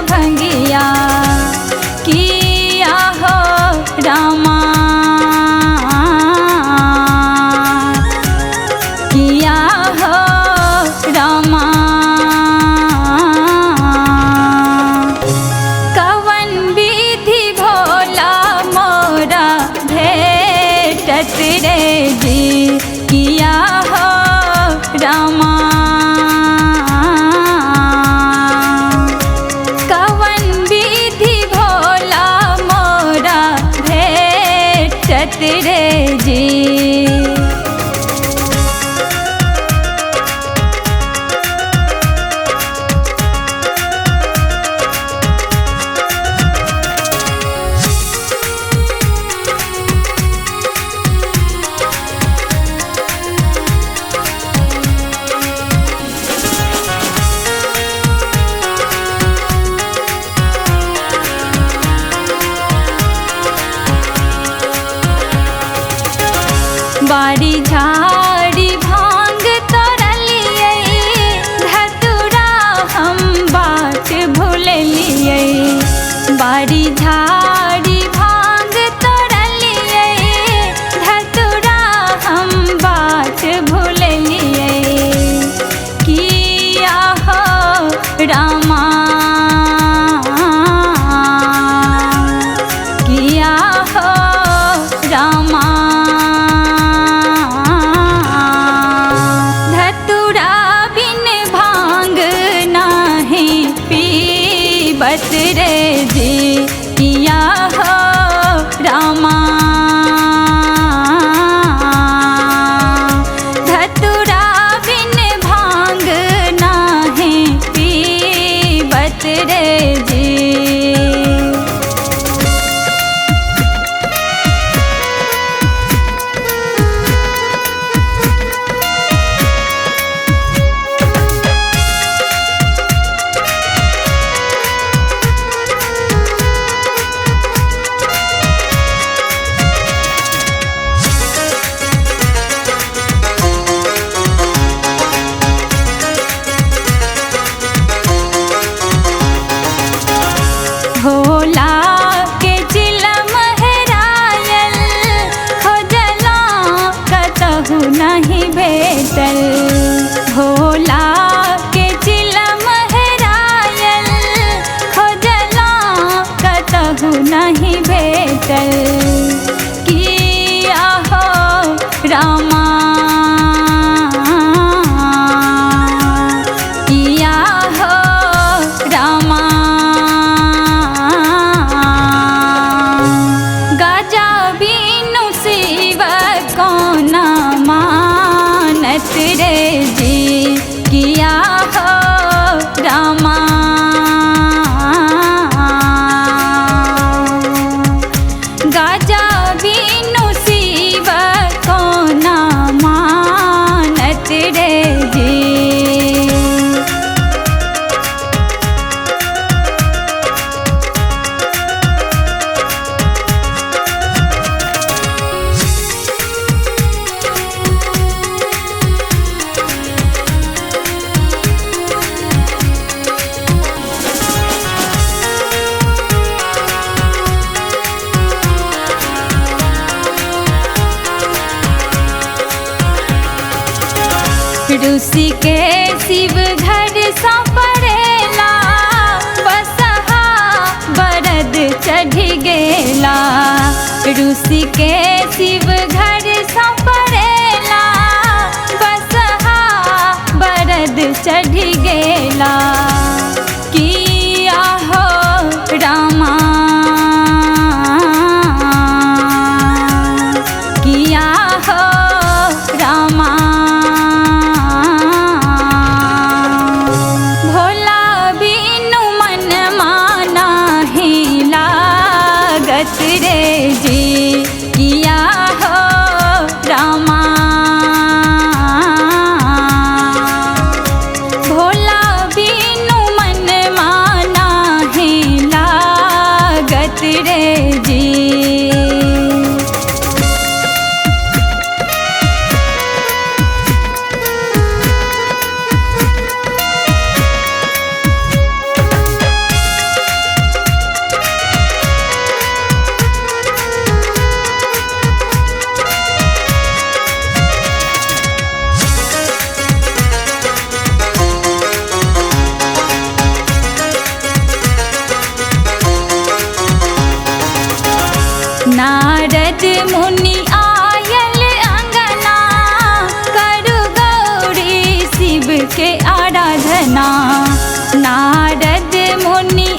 भंगिया किया हो रामा, किया हो रामा। कवन विधि भोला मोरा भेटत रे जी, किया हो रामा। कवन विधि भोला मोरा भेटत रे जी। बाड़ी झाड़ी भांग तोड़लियै, धतुरा हम बाट भूललियै। बाड़ी झाड़ी भांग तोड़लियै, धतुरा हम बाट भूललियै। किया हो रामा, किया हो रामा। पीबत रे जी, किया हो रामा। धतुरा बिन भांग नाही पीबत रे जी। भोला के चिलम हेरायल, खोजला कतहु नहीं भेटल। भोला के चिलम हेरायल, खोजला कतहु नहीं भेटल। किया हो रामा, किया हो रामा। बिनु शिव कोना मानत रे जी, किया हो रामा। गाजा बिनु शिव कोना मानत रे जी। ऋषि के शिव घर सा परेला, बसहा बरद चढ़ गेला। ऋषि के शिव घर सा परेला, बसहा बरद चढ़ गेला। किया हो रामा, किया हो रामा। भोला बिनु मन माना ही लागत रे जी, किया सुनी।